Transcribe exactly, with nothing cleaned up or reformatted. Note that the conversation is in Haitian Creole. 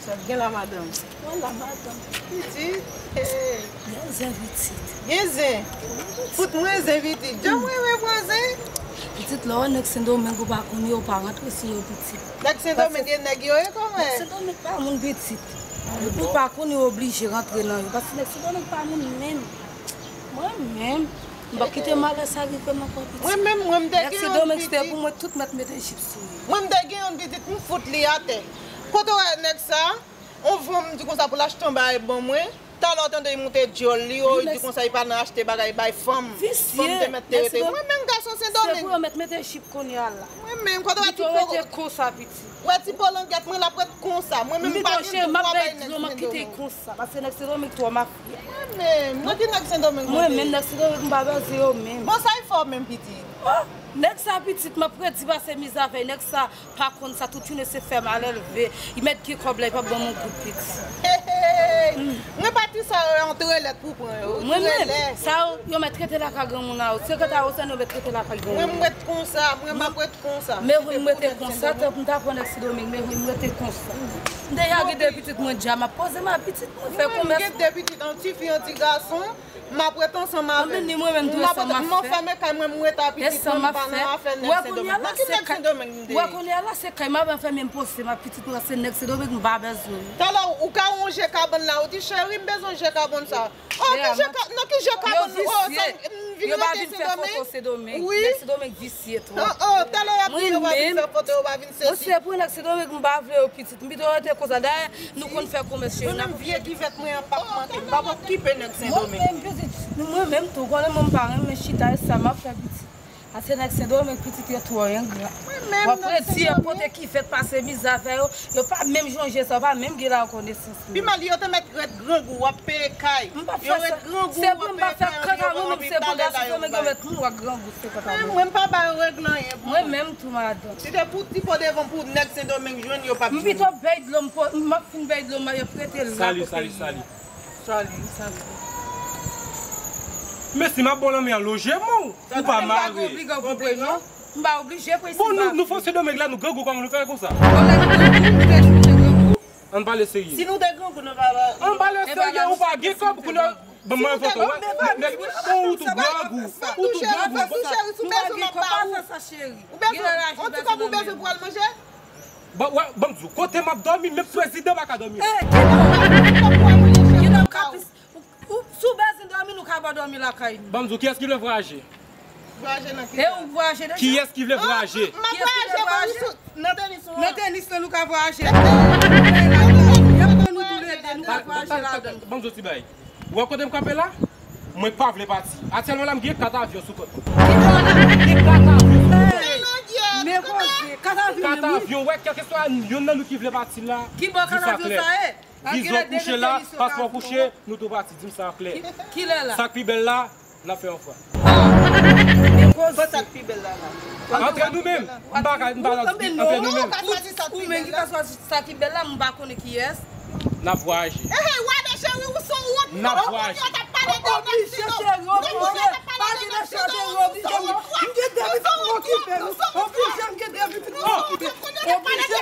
Sa gen la, madanm? Mwen la, madanm. Pitit. Hey. Gen zen, pitit. Gen zen. Fout mwen zen, pitit. Jan mwen renmen pran zen. Pitit, lè w nèg Sendomeng ou pa konn yo, ou pa rantre sou yo, pitit. Nèg Sendomeng gen nèg yo ye kòmè. Nèg Sendomeng pa moun, pitit. Ou pa konn yo, oblije rantre nan yo. Paske nèg Sendomeng pa moun menm. Mwen menm, m pa kite malè sa rive m ankò, pitit. Mwen menm, mwen, m te gen yon pitit. Nèg Sendomeng, se te pou mwen tout mèt mete jip sou li. Mwen, m te gen yon pitit, m fout li atè. Kote w wè nèg sa? On van m di konsa pou l achte yon bagay ban mwen. Talè w tande li moute dyòl li, o, li di konsa li pa nan achte bagay bay fanm. Fanm te mèt te rete. Mwen menm gason Sendomeng. Se pou yo mèt mete jip kounye a la. Mwen menm, kote w wè ti po. Li te rete konsa, pitit. Wè ti po langèt mwen l ap ret konsa. Mwen menm m pa gen dwa bay nèg Sendomeng. Sa, paske nèg Sendomeng twò mafya. Mwen menm, mwen ki nèg Sendomeng mwen te ye? Mwen menm, nèg Sendomeng m pa bèze yo menm. Bon, sa y fè w menm, pitit? Oh, nèg sa, pitit, m ap redi pase mizè avè l. Nèg sa pa konn sa, tout jounen se fè malelve. Li mèt gen kòb la, li p ap ban m yon goud, pitit. Hey, hey, hey. Mwen pa di sa yo, antre lèt pou pran yo. Mwen menm, sa yo, yo mèt rete lakay granmoun a yo. Sekrè a yo, sa yo mèt rete lakay granmoun. Mwen, m ret konsa, mwen m ap ret konsa. Men wi, m rete konsa, tank m ta pran nèg Sendomeng, men wi, m rete konsa. M deja gen de pitit mwen, dja m ap poze m a pitit mwen, fè komès. Mwen gen de pitit, yon ti fi, yon ti gason, m ap ret ansanm avè l. Anben, ni mwen menm tou, e sa m ap fè. M anfème kay mwen, m ret a pitit mwen, m pa nan afè nèg Sendomeng. Nan ki nèg Sendomeng m te ye? Wè kounye a la, se kay m ap anfème, m poze m a pitit mwen, se nèg Sendomeng m pa bezwen. Talè ou ka wè yon je kabann la, ou di, cheri, m bezwen je kabann sa. Oh, ki je ka-, nan ki je kabann? Oh, sa, m vin rete Sendomeng. Wi. Nèg Sendomeng visye twòp. Oh, oh, talè y ap di yo pa vin fè foto, yo pa vin sezi. Mwen se pou nèg Sendomeng, m pa vle yo pitit. M pito rete konsa. Dayè, nou konn fè komès, cheri. Mwen menm vye kivèt mwen an p ap manke. M p ap okipe nèg Sendomeng. Mwen menm pitit, mwen menm tou, konnen mwen m pa renmen chita, e sa m ap fè pitit. Paske nèg Sendomeng pitit yo twò engra. W ap redi, yo pote kivèt, pase mizè avè yo. Yo pa menm sonje sa, yo pa menm gen lakonesans. Pi mal, yo te mèt ret grangou, w ap peye kay. M p ap fè sa. Se pou m pa fè kanta mwen menm, se pou gason Sendomeng yo mèt mouri ak grangou, se kanta mwen. Mwen, m pa ba yo regle anyen pou mwen. Mwen menm tou, madanm. Si te pou ti po devan pou nèg Sendomeng jwenn, yo p ap jwenn. M pito bèy dlo, m ap fin bèy dlo, m ap rete la. Sali, sali, sali. Sali, sali. Mesye, m ap ba w lanmen an, loje m ou pa mare. M pa oblije pou isit. Bon, nou, nou fò Sendomeng la, nou grangou kòman nou fè konsa? Ann pale serye. Si nou te grangou, nou pa. Ann pale serye, ou pa gen kòb, kounye a, ban mwen foto, wè. Nèg, ou tou grangou, ou tou grangou. Ou bezwen, on ti kòb ou bezwen pou al manje? Bon, wè, ban m di w, kote m ap dòmi, menm prezidan pa ka dòmi. Eh, kidnap, kidnap kapis. Ou, ou, si w bezwen dòmi, nou ka ba w dòmi lakay nou. Ban m di w, kiyès ki vle vwayaje? Vwayaje nan ki sa? E ou vwayaje deja? Kiyès ki vle vwayaje? M ap vwayaje, ban m sou, nan tenis ou an. Nan tenis lan, nou ka vwayaje. Y ap pran nou toulede, nou ka vwayaje ladan. Ban m di w ti bagay. Ou wè kote m kanpe la? Mwen pa vle pati. Aktyèlman la, m gen kat avyon sou kont mwen. Ki bò la? M gen kat avyon sou kont mwen. Men koze, kat avyon menm wi. Kat avyon, wè, kèlkeswa yonn nan nou ki vle pati la, di sa klè. Vizyon kouche la, paspò kouche, nou tou pati, di m sa klè. Kilè la? Sa k pi bèl la, n ap fè yon frap. Men koze. Antre nou menm. M pa ka, m pa ka di antre nou menm. Ou menm ki ka chwazi sa ki bèl la, m pa konnen kiyès. N ap vwayaje. Ehe, w ale cheri, ou se yon wont. N ap vwayaje. Oblije cheri, oblije. Pa gen nan chante, oblije. M gen de pitit pou m okipe, wi. Oblije, m gen de pitit pou m okipe. Oblije.